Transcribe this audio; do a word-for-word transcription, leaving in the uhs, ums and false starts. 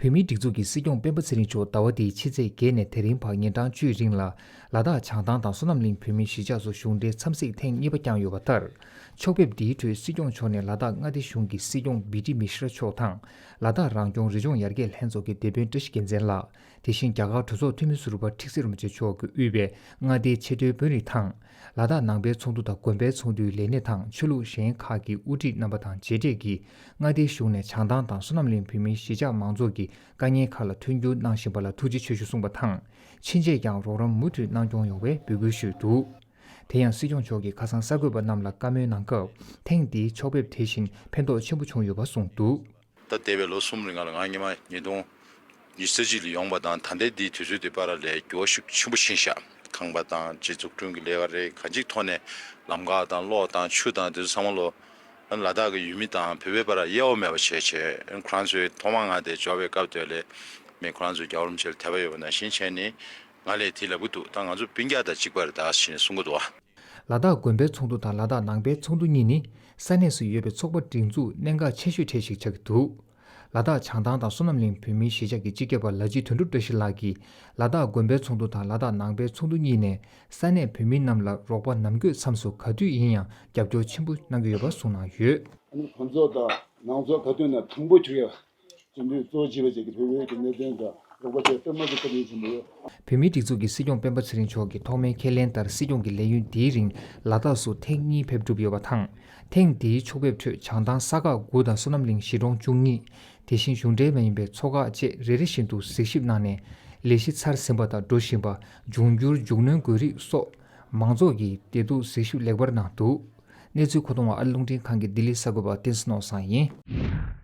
བོད་མིའི་སྒྲིག་འཛུགས་ཀྱི་སྲིད་སྐྱོང་སྤེན་པ་ཚེ་རིང་མཆོག་ཟླ་བ་འདིའི་ཕྱི་ཚེས་བརྒྱད་ནས་དེ་རིང་བར་ཉིན་གྲངས་བཅུའི་རིང་ལ་ལ་དྭགས་བྱང་ཐང་དང་བསོད་ནམས་གླིང་བོད་མིའི་གཞིས་ཆགས་སུ་གཞུང་འབྲེལ་འཚམས་གཟིགས་ཐེངས་གཉིས་པ་བསྐྱངས་ཡོད་པ་ལྟར། ཕྱོགས་ཕེབས་འདིའི་ཁྲོད་སྲིད་སྐྱོང་མཆོག་ནས་ལ་དྭགས་མངའ་སྡེ་གཞུང་གི་སྲིད་སྐྱོང་བི་ཏི་མི་ཤྲ་མཆོག་དང་། ལ་དྭགས་རང་སྐྱོང་རི་ལྗོངས་ཡར་རྒྱས་ལྷན་ཚོགས་ཀྱི་དེད་དཔོན་བཀྲ་ཤིས་རྒྱལ་མཚན་ལགས། དེ་བཞིན་རྒྱ་གར་གྲོས་ཚོགས་འཐུས་མི་ཟུར་པ་ཁྲི་ཚེ་རིན་པོ་ཆེ་མཆོག་གིས་དབུས་པའི་མངའ་སྡེའི་ཆེས་མཐོའི་དཔོན་རིགས་དང་། ལ་དྭགས་ནང་པའི་ཚོགས་འདུ་དང་དགོན་པའི་ཚོགས་འདུའི་ལས་སྣེ་དང་ཆོས་ལུགས་གཞན་ཁག་གི་དབུ་ཁྲིད་རྣམ་པ་དང་མཇལ་འཕྲད་ཀྱིས། མངའ་སྡེའི་གཞུང་ནས་བྱང་ཐང་དང་བསོད་ནམས་གླིང་བོད་མིའི་གཞིས་ཆགས་མང་ཚོགས་ཀྱི་དཀའ་ངལ་ཁག་ལ་མཐུན་འགྱུར་གནང་བཞིན་པ་ལ་ཐུགས་རྗེ་ཆེ་ཞུ་གསུངས་པ་དང་། ཕྱིན་ཆད་ཀྱང་རོགས་རམ་མུ་མཐུད་གནང་སྐྱོང་ཡོང་བའི་འབོད་སྐུལ་ཞུས་འདུག་དེ་ཡང་སྲིད་སྐྱོང་མཆོག་གིས་ཁ་སང་གསར་འགོད་པ་རྣམས་ལ་བཀའ་མོལ་གནང་སྐབས། ཐེངས་འདིའི་ཕྱོགས་ཕེབས་དེ་བཞིན་ཕན་ཐོགས་ཆེན་པོ་བྱུང་ཡོད་པ་གསུངས་འདུག་ད་འདས་པའི་ལོ་གསུམ་རིང་ལ་ང་སྔོན་མ་ཉིས་སྟོང་ཉི་ཤུ་རྩ་གཅིག་ལ་ཡོང་པ་དང་ད་ལྟའི་འདིའི་དུས་ཚོད་འདི་བར་ལ་འགྱུར་བ་ཤུགས་ཆེན་པོ་ཕྱིན་ཤག་ཁང་པ་དང་སྤྱི་ཚོགས་སྐྲུན་གྱི་ལས་ཀ་རེད། གང་ཅིའི་ཐོག་ནས་ལམ་ཁ་དང་གློག་དང་ཆུ་དང་དེ་ཚོ་ཚང་མ་ལོ། ལ་དྭགས་ཀྱི་ཡུལ་མི་དང་བོད་པའི་བར་དབྱེ་བ་མེད་པ་བྱས་བྱས་ཁོ་རང་ཚོའི་ཐོག་མར་ང་དེ་འབྱོར་བའི་སྐབས་དེ་ལས་མི་ཁོ་རང་ཚོའི་རྒྱལ་བ་རིན་པོ་ཆེ་ལ་དད་པ་ཡོད་པ་ནང་བཞིན་བྱས་ནས་ང་ལས་དེ་ལབ་ཀྱི་འདུག་ད་ང་ཚོ་སྤུན་ཀྱག་དང་གཅིག་པ་རེད་ད་ཞེས་གསུང་གི་འདུག་བ། ལ་དྭགས་དགོན་པའི་ཚོགས་འདུ་དང་ལ་དྭགས་ནང་པའི་ཚོགས་འདུ་གཉིས་ནི་ས་གནས་སུ་ཡོད་པའི་ཚོགས་པ་སྒྲིག་འཛུགས་གནད་འགག་ཆེ་ཤོས་གྲས་ཤིག་ཆགས་ཀྱི་འདུག་ལ་དྭགས་བྱང་ཐང་དང་བསོད་ནམས་གླིང་བོད་མིའི་གཞིས་ཆགས་ཀྱི་སྤྱི་ཁྱབ་པ་ལ་སྤྱི་དོན་གྲུབ་བཀྲ་ཤིས་ལགས་ཀྱིས་ལ་དྭགས་དགོན་པའི་ཚོགས་འདུ་དང་ལ་དྭགས་ནང་པའི་ཚོགས་འདུ་གཉིས་ནས་ས་གནས་བོད་མི་རྣམས་ལ་རོགས་པ་ནམ་དགོས་མཚམས་སུ་ག་དུས་ཡིན་ཡང་རྒྱབ་སྐྱོར་ཆེན་པོ་གནང་གི་ཡོད་པ་གསུངས་གནང་ཡོད། ཨ་ནི་ཁོང་ཚོ་དང་ནང་ཚོགས་ག་དུས་ན་དང་པོ་གྱུར་ཡོད། སྤྱི་འཐུས་གཙོ་བོ་བྱས་པ་བཅས་ཀྱི་བོད་པའི་གི་གནད་དོན་དང་རོགས་པ་བཅས་སྟབས་མ་བདེ་སྟབས་ཡིན་བཞིན་པ་ཡོད། བོད་མིའི་སྒྲིག་འཛུགས་ཀྱི་སྲིད་སྐྱོང་སྤེན་པ་ཚེ་རིང་མཆོག་གིས་ཐོག་མའི་ཁས་ལེན་ལྟར་སྲིད་སྐྱོང་གི་ལས་ཡུན་འདིའི་རིང་ལ་དྭགས་སུ་ཐེངས་གཉིས་ཕེབས་གྲུབ་ཡོད་པ་དང་། ཐེངས་འདིའི་ཕྱོགས་ཕེབས་ཁྲོད་བྱང་ཐང་ས་ཁག་དགུ་དང་བསོད་ནམས་གླིང་གཞིས་གྲོང་བཅུ་གཉིས། དེ་བཞིན་གཞུང་འབྲེལ་མ་ཡིན་པའི་ཚོགས་ཁག་བཅས་རེ་རེ་བཞིན་དུ་གཟིགས་ཞིབ་གནང་ནས། ལས་གཞི་ཚར་ཟིན་པ་དང་འགྲོ་བཞིན་པ། འབྱུང་འགྱུར་མགྱོགས་སྣོན་དགོས་རིགས་སོགས་མང་ཚོགས་ཀྱི་བདེ་སྡུག་གཟིགས་ཞིབ་ལེགས་པར་གནང་འདུག་གནས་ཚུལ་མཁོ་གཏོང་བ་ཨ་རླུང་འཕྲིན་ཁང་གི་ལྡི་ལི་གསར་འགོད་པ་བསྟན་འཛིན་ནོར་བཟང་ཡིན།